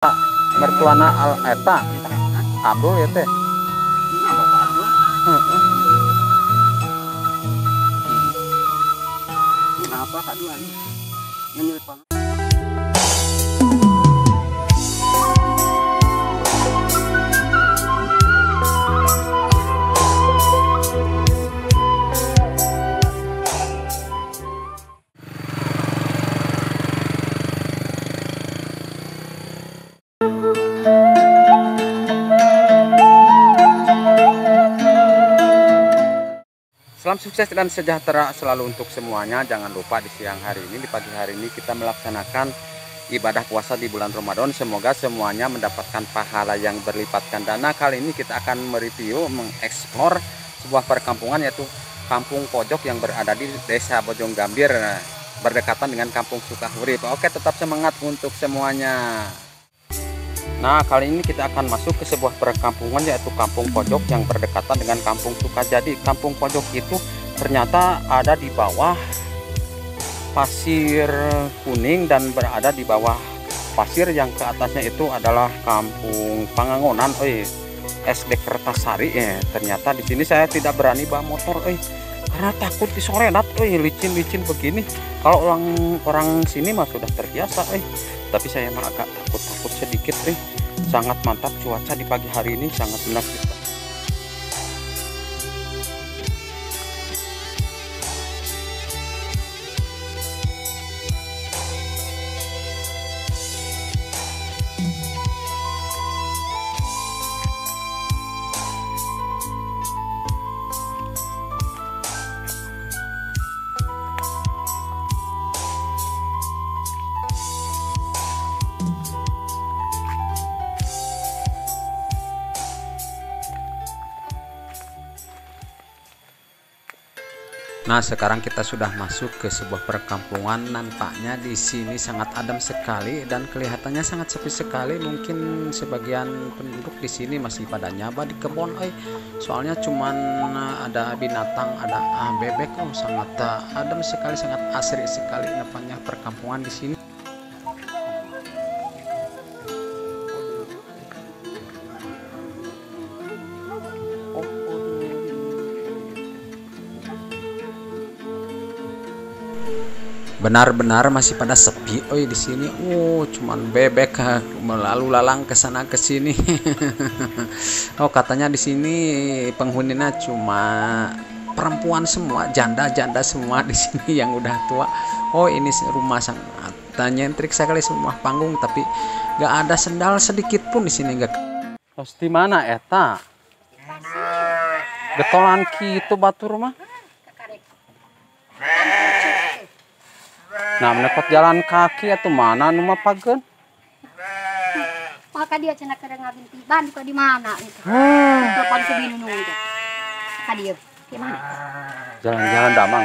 Mertuana al eta Abdul ya teh. Bapak Abdul. Apa kaduan? Nyelepon. Salam sukses dan sejahtera selalu untuk semuanya. Jangan lupa di siang hari ini, di pagi hari ini kita melaksanakan ibadah puasa di bulan Ramadan. Semoga semuanya mendapatkan pahala yang berlipat ganda. Nah, kali ini kita akan mereview, mengeksplor sebuah perkampungan, yaitu Kampung Pojok yang berada di Desa Bojonggambir, berdekatan dengan Kampung Sukahurip. Oke, tetap semangat untuk semuanya. Nah, kali ini kita akan masuk ke sebuah perkampungan, yaitu Kampung Pojok yang berdekatan dengan Kampung Sukajadi. Kampung Pojok itu ternyata ada di bawah pasir kuning dan berada di bawah pasir yang ke atasnya itu adalah Kampung Pangangonan, SD Kertasari. Ternyata di sini saya tidak berani bawa motor, karena takut disoredat, licin-licin begini. Kalau orang sini mah sudah terbiasa, tapi saya mah agak takut-takut sedikit. Sangat mantap cuaca di pagi hari ini, sangat menakjubkan. Nah, sekarang kita sudah masuk ke sebuah perkampungan. Nampaknya di sini sangat adem sekali dan kelihatannya sangat sepi sekali. Mungkin sebagian penduduk di sini masih pada nyaba di kebun, soalnya cuman ada binatang, ada bebek. Oh, sangat adem sekali, sangat asri sekali nampaknya perkampungan di sini. Benar-benar masih pada sepi di sini. Oh, cuman bebek melalu lalang ke sana ke sini. Oh, katanya di sini penghuninya cuma perempuan semua, janda-janda semua di sini yang udah tua. Oh, ini rumah sangat nyentrik sekali, semua panggung, tapi gak ada sendal sedikit pun di sini, gak. Terus di mana eta? Getolan kitu batur mah. Nah, menekot jalan kaki atau mana nu mah pageun? Maka dia cenah keur ngabinti ban di mana itu. Telepon ku bingung itu. Ka dieu. Di mana? Jalan-jalan damang.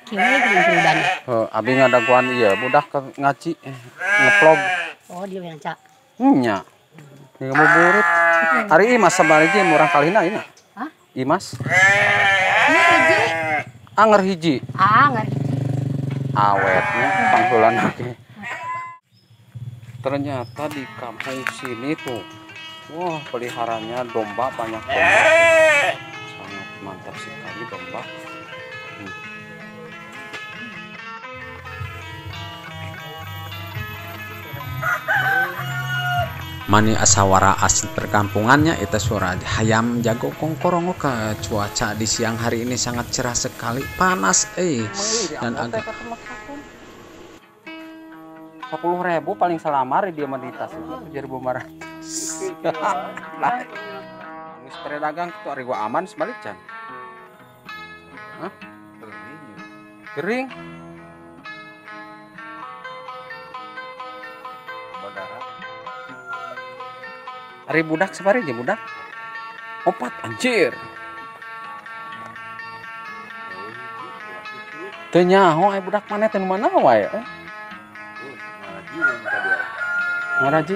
Kieu geuning ban. Heuh, abi ngadaguan ieu budak ke ngaji ngevlog. Oh, dia bilang cak. Nya. Ngabuburit. Ari Imas sabariji murang kalina ieu. Hah? Imas. Hiji. Anger hiji. Anger hiji. Awetnya panggulan lagi. Ternyata di kampung sini tuh, wah, peliharanya domba, banyak domba. Sangat mantap sekali domba. Mani asawara asli perkampungannya itu suara hayam jago kongkorongo. Ke cuaca di siang hari ini sangat cerah sekali, panas dan agak 10.000 paling selamar dia mah di tas itu 7.500. Lah, geus pedagang kitu ari gua aman sebalik can. Hah? Kering. Ari budak sabari aja budak. Opat anjir. Teu nyaho aya budak maneh teh nu mana wae. Ngaraji.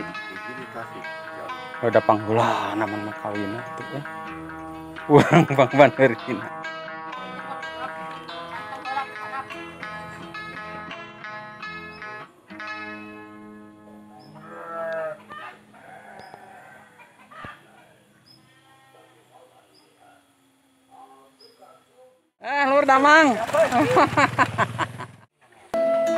Udah pangheula namun mah kawinna kitu. Urang pangbaneurina. damang.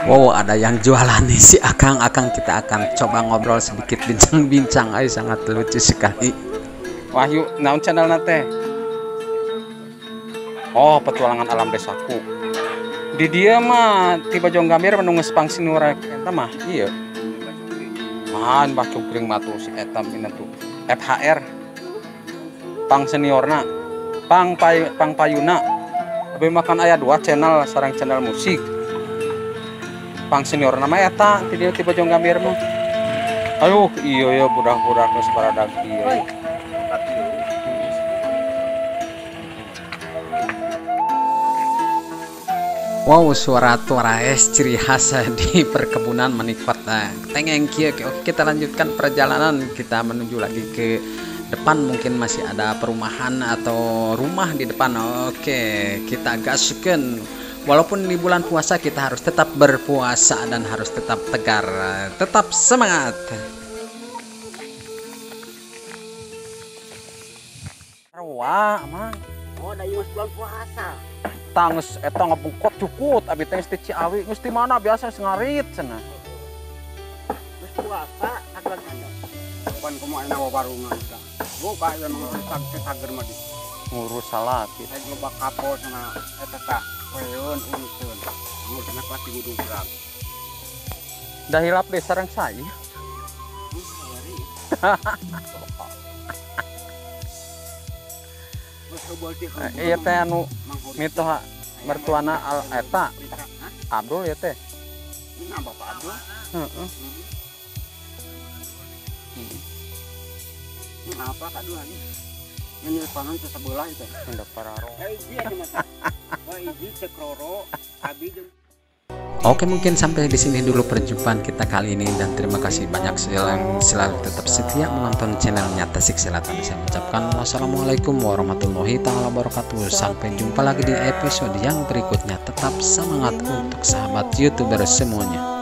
Wow, ada yang jualan nih si Akang-akang, kita akan coba ngobrol sedikit, bincang-bincang. Ay, sangat lucu sekali. Wahyu, naon channel nate? Oh, petualangan alam desaku. Di dia mah tiba Bojong Gambir menunggu pangsinura eta mah, iya. Man, bah cungkring mah tuh si eta mina tuh. FHR. Pang seniorna, pang payuna. Abi makan aya 2 channel, sarang channel musik. Pang senior nama eta ti dieu ti Bojong Gambir mah. Aduh, iya ya budak-budak geus baradag ieu. Wow, suara es ciri khas di perkebunan menikmat. Tengeng kieu. Oke, kita lanjutkan perjalanan, kita menuju lagi ke depan, mungkin masih ada perumahan atau rumah di depan. Oke, kita gaskeun. Walaupun di bulan puasa kita harus tetap berpuasa dan harus tetap tegar, tetap semangat. Wah, mang. Oh, da ieu bulan puasa. Tangges eta ngebungkot cukut abi teh geus ti Ciawi, geus ti mana biasa geus ngarit cenah. Geus puasa sagelan anda. Pan kumaha aya warungan tah. Buka ieu mah sager mah di. Ngurus salat gitu. Saya loba kapol sana eta tah. Weun uruseun. Ngurusna kelas di Gudugrag. Dah hilap deh sareng saya. Iya teh anu mitoha mertuana al eta Abdul ya teh. Nah, Bapak Abdul. Heeh. Apa kaduan? Ini panon teh sebelah itu. Hendak pararo. Oke, mungkin sampai di sini dulu perjumpaan kita kali ini, dan terima kasih banyak yang selalu tetap setia menonton channelnya Tasik Selatan. Saya mengucapkan wassalamualaikum warahmatullahi taala wabarakatuh. Sampai jumpa lagi di episode yang berikutnya. Tetap semangat untuk sahabat YouTuber semuanya.